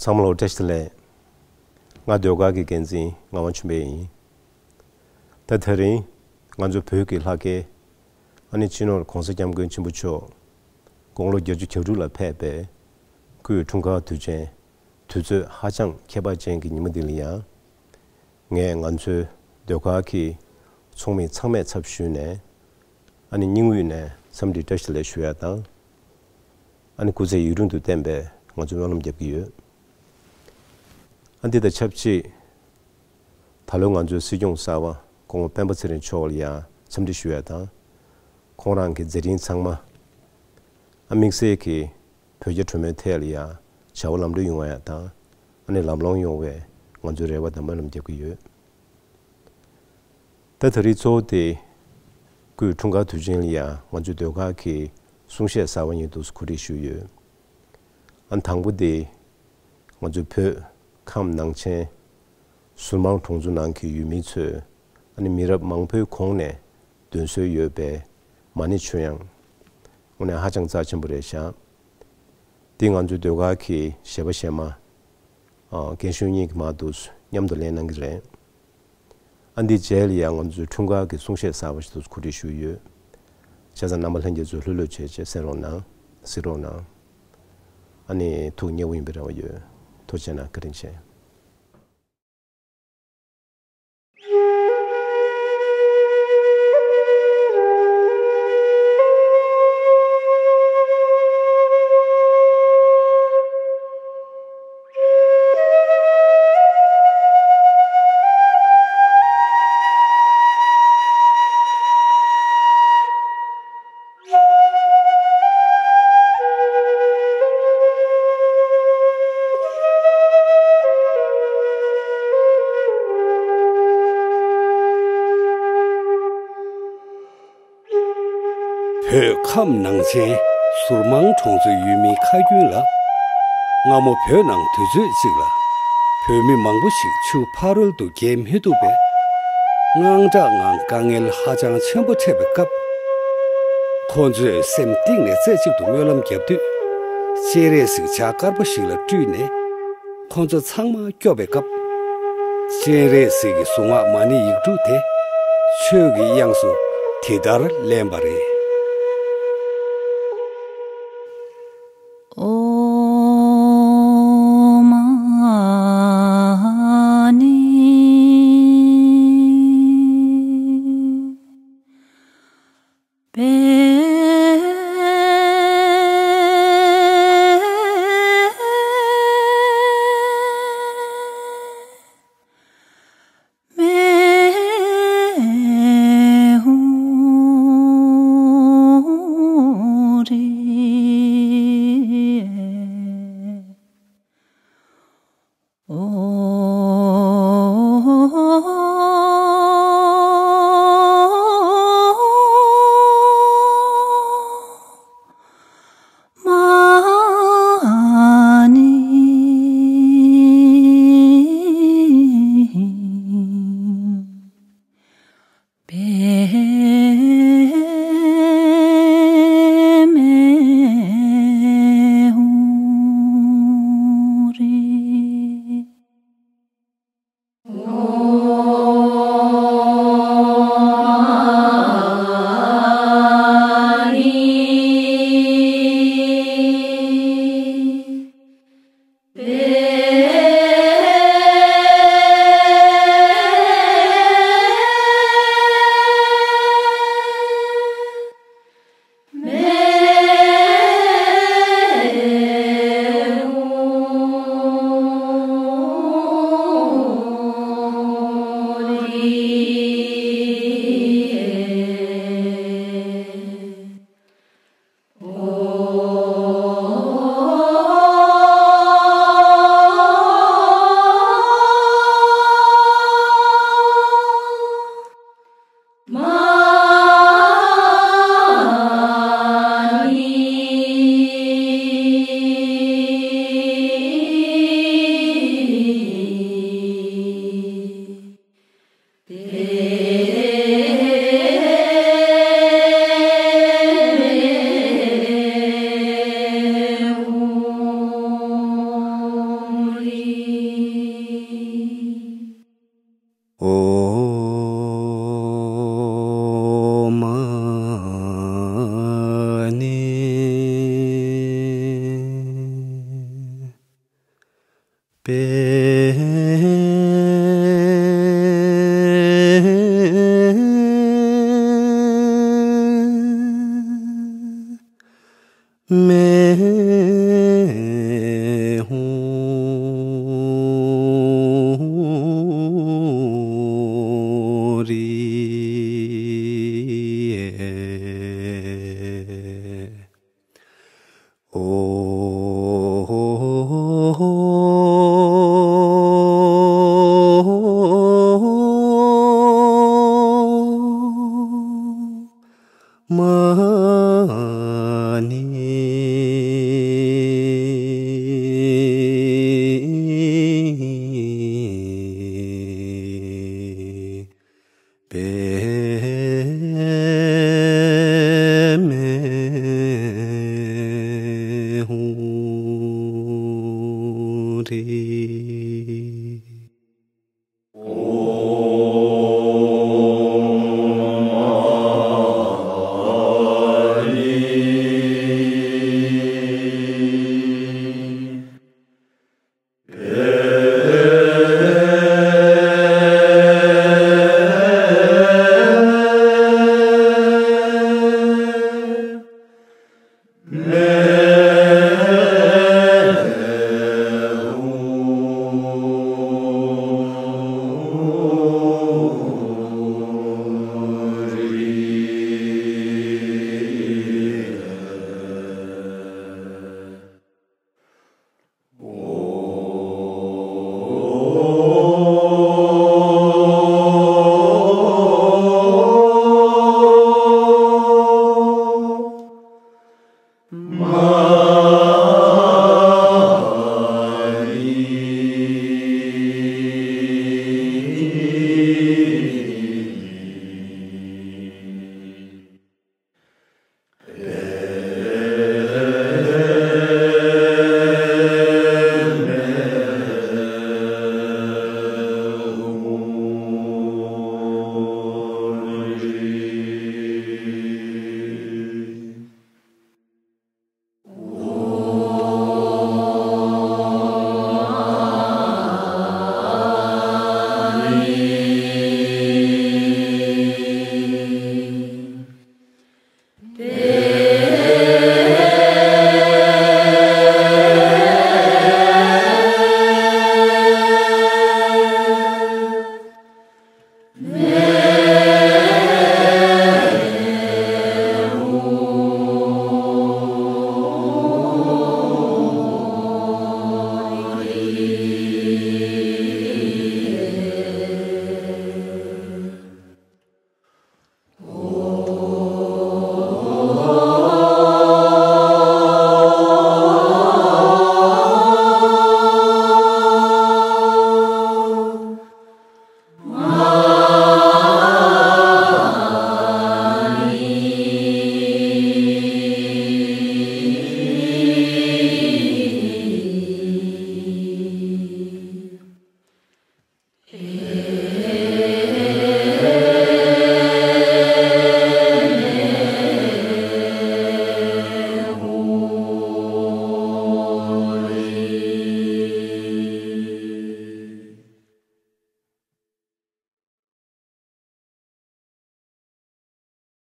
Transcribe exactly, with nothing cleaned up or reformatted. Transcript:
ཚང་མ་ལ་བཀྲ་ཤིས་བདེ་ལེགས། ང་ཟློས་གར་གྱི་འགན་འཛིན་ངག་དབང་ཆོས་འཕེལ་ཡིན། ད་དེ་རིང་ང་ཚོ་བོད་ཀྱི་ལྷ་སྐལ། ཨ་ནི་སྤྱི་ནོར་༸གོང་ས་༸སྐྱབས་མགོན་ཆེན་པོ་མཆོག་དགུང་ལོ་བརྒྱད་ཅུ་གྱ་དྲུག་ལ་ཕེབས་པའི་སྐུའི་འཁྲུངས་སྐར་དུས་ཆེན། དུས་ཚོད་ཧ་ཅང་ཁྱད་པར་ཅན་གྱི་ཉིན་མོ་འདི་ལ་ཡང་། ངས་ང་ཚོའི་ཟློས་གར་གྱི་ཚོགས་མི་ཚང་མའི་ཚབ་ཞུས་ནས། ཨ་ནི་སྙིང་དབུས་ནས་འཚམས་འདྲི་བཀྲ་ཤིས་བདེ་ལེགས་ཞུ་ཡ་དང་། ཨ་ནི་སྐུ་ཚེ་ཡུན་རིང་དུ་བརྟན་པའི་ང་ཚོ་སྨོན་ལམ་རྒྱབ་ཀྱི་ཡོད། ཨ་འདི་དང་ཆབས་ཅིག་ད་ལོ་ང་ཚོའི་སྲིད་སྐྱོང་གསར་པ་སྐུ་ངོ་སྤེན་པ་ཚེ་རིང་མཆོག་ལ་ཡང་འཚམས་འདྲི་ཞུ་ཡ་དང་། ཁོང་རང་གི་མཛད་འཕྲིན་ཚང་མ། ཨ་དམིགས་བསལ་གྱི་བོད་རྒྱ་གྲོས་མོལ་ཐད་ལ་ཡང་བྱ་བ་ལམ་འགྲོ་ཡོང་བ་ཡ་དང་། ཨ་ནི་ལམ་ལྷོང་ཡོང་བའི་ང་ཚོའི་རེ་བ་དང་སྨོན་ལམ་རྒྱག་གི་ཡོད། ད་ད་རེས་གཙོ་བོ་དེ་སྐུའི་འཁྲུངས་སྐར་དུས་ཆེན་ལ་ཡང་ང་ཚོའི་ཟློས་གར་གྱི་གསུང་བཤད་གསར་པ་གཉིས་འདུག་སེ་གོ་སྒྲིག་ཞུས་ཡོད། ཨ་དང་པོ་དེ་ང་ཚོའི་བོད་ཁམས་ནང་ཆེན་ཟུར་མང་གྲོང་ཚོ་ནང་གི་ཡུལ་མི་ཚོས། ཨ་ནི་མི་རབས་མང་པོའི་གོང་ནས་འདོན་སྲོལ་ཡོད་པའི་མ་ཎི་ཆོས་དབྱངས། དངོས་གནས་ཧ་ཅང་རྩ་ཆེན་པོ་རེད་ཤག་འདི་ང་ཚོའི་ཟློས་གར་གྱི་གཞས་པ་གཞས་མ། ཨ་རྒན་གཞོན་གཉིས་ཀྱིས་མར་འདུག་སེ་མཉམ་དུ་ལེན་གནང་གི་རེད། ཨ་འདིའི་རྗེས་ལ་ཡང་ང་ཚོའི་འཁྲུངས་སྐར་གྱི་གསུང་བཤད་གསར་པ་ཞིག་འདུག་སེ་གོ་སྒྲིག་ཞུས་ཡོད། བྱས་ཙང་རྣམ་པ་ལྷན་རྒྱས་ཚོས་ལྷོད་ལྷོད་བྱས་བྱས་གསན་རོགས་གནང་། གཟིགས་རོགས་གནང་། ཨ་ནི་ཐུགས་མཉེས་པོ་ཡིན་པའི་རེ་བ་ཡོད། ཐུགས་རྗེ་གནང་། བཀའ་དྲིན་ཆེ། བོད་ཁམས་ནང་ཆེན་ཟུར་མང་གྲོང་ཚོའི་ཡུལ་མིའི་ཁ་རྒྱུན་ལ། སྔ་མོ་བོད་ནང་དུས་ཚོད་ཅིག་ལ་བོད་མི་མང་པོ་ཞིག་ཆུ་ཕ་རོལ་ཏུ་བརྒལ་མི་ཐུབ་པའི་དངངས་སྐྲག་ངང་དཀའ་ངལ་ཧ་ཅང་ཆེན་པོ་འཕྲད་པའི་སྐབས། ཁོ་ཚོས་སེམས་གཏིང་ནས་རྩེ་གཅིག་ཏུ་སྨོན་ལམ་བརྒྱབ་དུས། སྤྱན་རས་གཟིགས་བྱ་དཀར་པོ་ཞིག་ལ་སྤྲུལ་ནས། ཁོ་ཚོ་ཚང་མ་སྐྱོབ་པའི་སྐབས། སྤྱན་རས་གཟིགས་ཀྱི་གཟུངས་སྔགས་མ་ཎི་ཡིག་དྲུག་དེ་ཆོས་ཀྱི་དབྱངས་སུ་དེ་ལྟར་ལེན་པ་རེད། ཨོཾ་མ་ཎི་པདྨེ་ཧཱུྃ་རེ། ཨོཾ་མ་ཎི་པདྨེ་ཧཱུྃ་རེ། ཨོཾ་མ་ཎི་པདྨེ་ཧཱུྃ། ཨོཾ་མ་ཎི་པདྨེ་ཧཱུྃ།